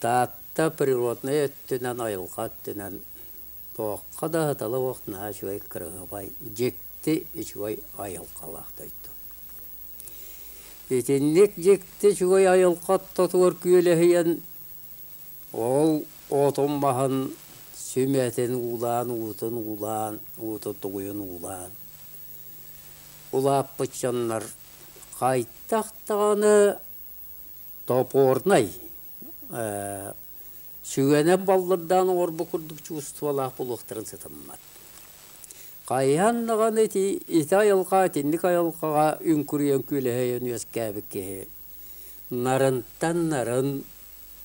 Таатта природнай өттүнэн, айылҕа өттүнэн туохха да сатала суох наһаа үчүгэй кыраһыабай, дьикти үчүгэй айылҕалаах дойду. Итинник дьикти үчүгэй айылҕа ортотугар күөлэһийэн, ол отун маһын сүмэтин уулаан, уутун уулаан, уутун тугуйун уулаан улааппыт дьоннор хайдах даҕаны топорнай сүгэнэн баллырдаан оҥорбут курдук чувстволаах буолуохтарын сытыммат. Хайаан даҕаны ити ити айылҕа итинник айылҕаҕа үҥкүрүйэн күөлэһийэн үөскээбит киһи нарынтан нарын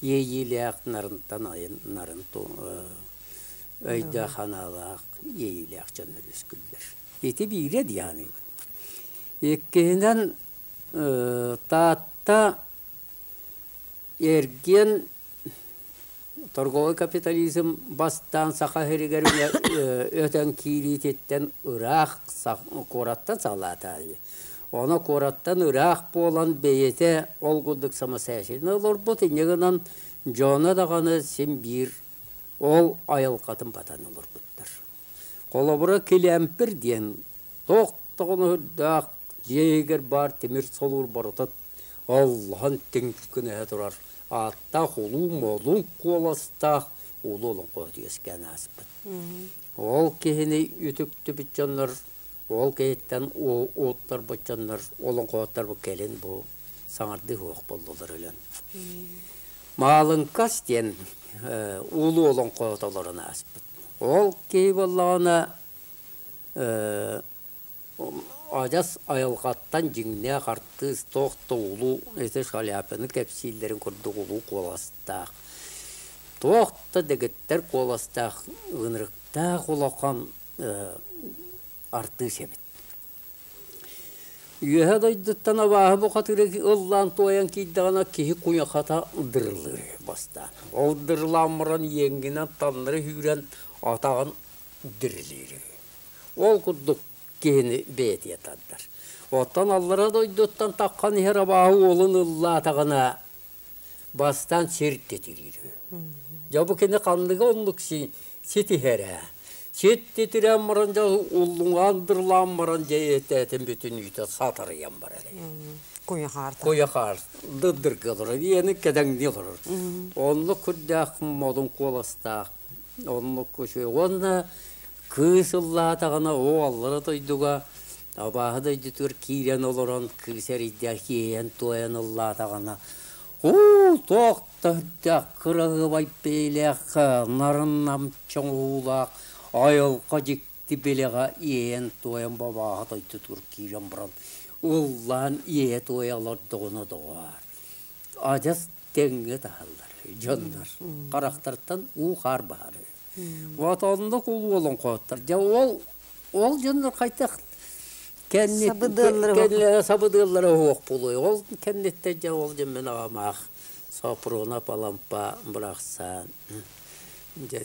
иэйиилээх нарынтан айын нарын өйдөөх санаалаах иэйиилээх дьоннор үөскүүллэр. Ити биирэ дии саныыбын. Иккиһинэн Таатта эргиэн торговай капитализм бастаан Саха сиригэр өтөн киириититтэн ыраах куораттан саҕалаата. Ону куораттан ыраах буолан бэйэтэ ол курдук самостоятельно олорбут, инньэ гынан дьоно даҕаны син биир ол айылҕатын батан олорбуттар. Холобура, Килэмпир диэн туох даҕаны үрдээх дьиэ иһигэр баар тимир солуур барыта аллаһан тиҥкинэһэ турар ааттаах улуу модун куоластаах улуу олоҥхоһут үөскээн ааспыт. Ол киһини үтүктүбүт дьоннор, ол киһиттэн уоттарбыт дьоннор олоҥхоһуттар бу кэлин бу саҥардыы суох буоллулар өлөн. Маалыҥкас диэн улуу олоҥхоһут олорон ааспыт. Ол киһи буоллаҕына адьас айылҕаттан дьиҥнээх артыыс туох да улуу ити Шаляпины кэпсииллэрин курдук улуу куоластаах, туох да дэгиттэр куоластаах ынырыктаах улахан артыыс эбит. Үөһэ дойдуттан абааһы бухатыыры ыллаан туойан киирдэҕинэ киһи куйахата дырылыыр бастаан. Ол дырылаан баран иэҥҥинэн таҥнары сүүрэн атаҕын дирилиир. Ол курдук киһини бэйэтигэр тардар. Оттон аллара дойдуттан таххан иһэр абааһы уолун ыллаатаҕына бастаан сир титириир. Дьэ бу кини ханныгы оннук ситиһэр ээ. Сир титирээн баран дьэ уллуҥаан дырлаан баран дьэ этээтин бүтүннүүтэ сатарыйан барар. Куйахаар. Куйахаар дырдырга олорор, иэни кэдэҥнии олорор. Оннук курдаах модун куоластаах Оннук үчүгэй. Уонна кыыс ыллаатаҕына, оо, аллара дойдуга абааһы дойдутугар киирэн олорон кыыс эрийдээх иэйэн-туойан ыллаатаҕына, уу, туох да үрдээх кыраһыабай бэйэлээх, нарын-намчы оҥоһуулаах айылҕа дьикти бэлэҕэ иэйэн-туойан бу абааһы дойдутугар киирэн баран ыллаан иэйэ-туойа олордоҕуна доҕоор, адьас тэҥҥэ таһаллар дьоннор харахтартан уу-хаар баһар. Вот оннук улуу олоҥхоһуттар. Дьэ ол ол дьоннор хайдах кэнниттэн сабыдыаллара уһуох буолуой. Ол кэнниттэн дьэ ол дьэ мин аҕамаах Сопруна Палампа бырахсан дьэ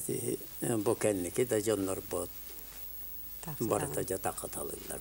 бу кэнники да дьоннорбут барыта дьэ такыталыыллар.